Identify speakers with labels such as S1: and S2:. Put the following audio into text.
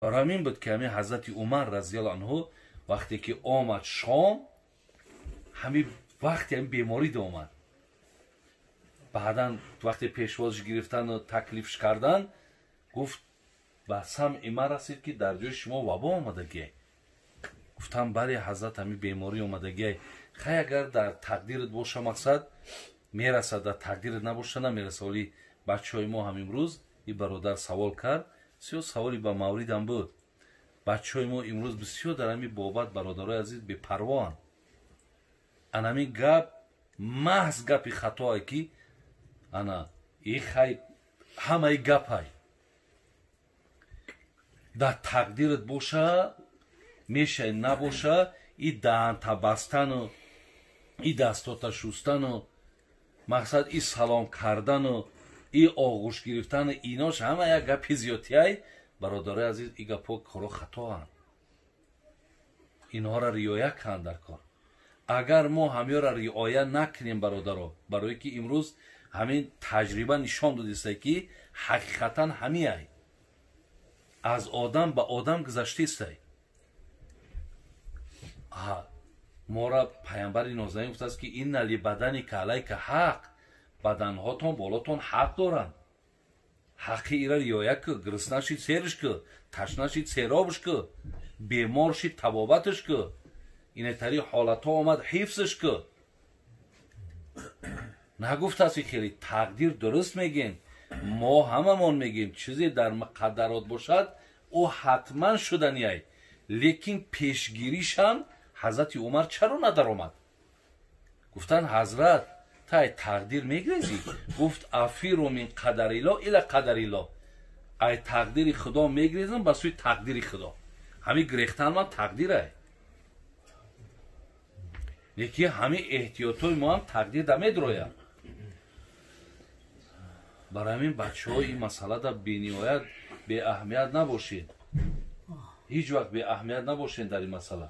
S1: Барои ҳамин буд, ки ҳамин ҳазрати Умар разияллоҳу анҳу вақте ки омад Шом, ҳамин вақте ҳамин беморӣ омад, баъдан вақте пешвозш гирифтану таклифш кардан, гуфт: ба самъи ман расид, ки дар ҷои шумо вабо омадагиай. Гуфтам: бале, ҳазрат, ҳамин беморӣ омадагиай. Хай, агар дар тақдират боша, мақсад мерасад, дар тақдират набоша, намерасад. Вале бачаҳои мо ҳам имрӯз, и бародар савол кард, бисёр саволи ба мавридам буд. Бачаҳои мо имрӯз бисёр дар ҳамин бобат, бародарои азиз, бепарвоанд. Анамин гап маҳз гапи хатое, ки ана и хай ҳамаи гапай дар тақдират боша, мешай, набоша, и даҳанта бастану и дастота шустану, мақсад, и салом кардану и оғӯш гирифтану инош ҳама як гапи зиёдтиай. Бародарои азиз, и гапҳо коро хатоанд, инҳоро риоя кунанд дар кор. Агар мо ҳамёро риоя накунем, бародаро, барое ки имрӯз ҳамин таҷриба нишон додиста, ки ҳақиқатан ҳамиай аз одам ба одам гузаштистай. Мора паямбари нозанин гуфтааст, ки инна либаданика алайка ҳақ, баданҳотон болотон ҳақ доранд, ҳаққи ира риоя ку: гурусна шид, серш ку, ташна шид, серобш ку, бемор шид, табобатш ку, инетари ҳолатҳо омад, ҳифзш ку. Нагуфтааст, ки хеле тақдир дуруст мегем, мо ҳамамон мегем, чизе дар муқаддарот бошад, ӯ ҳатман шуданиай, лекин пешгиришам. Ҳазрати Умар чаро надаромад? Гуфтанд: ҳазрат, тай тақдир мегрезӣ? Гуфт: афиру мин қадарилло ила қадарилло, ай тақдири Худо мегрезам ба сӯи тақдири Худо. Ҳамин гирехтан ман тақдирай, лекин ҳамин эҳтиётҳои мо ҳам тақдир да медрояд. Барои ҳамин, бачаҳо, ин масъалада бениҳоят беаҳамият набошед, ҳеҷ вақт беаҳамият набошед дар ин масъала.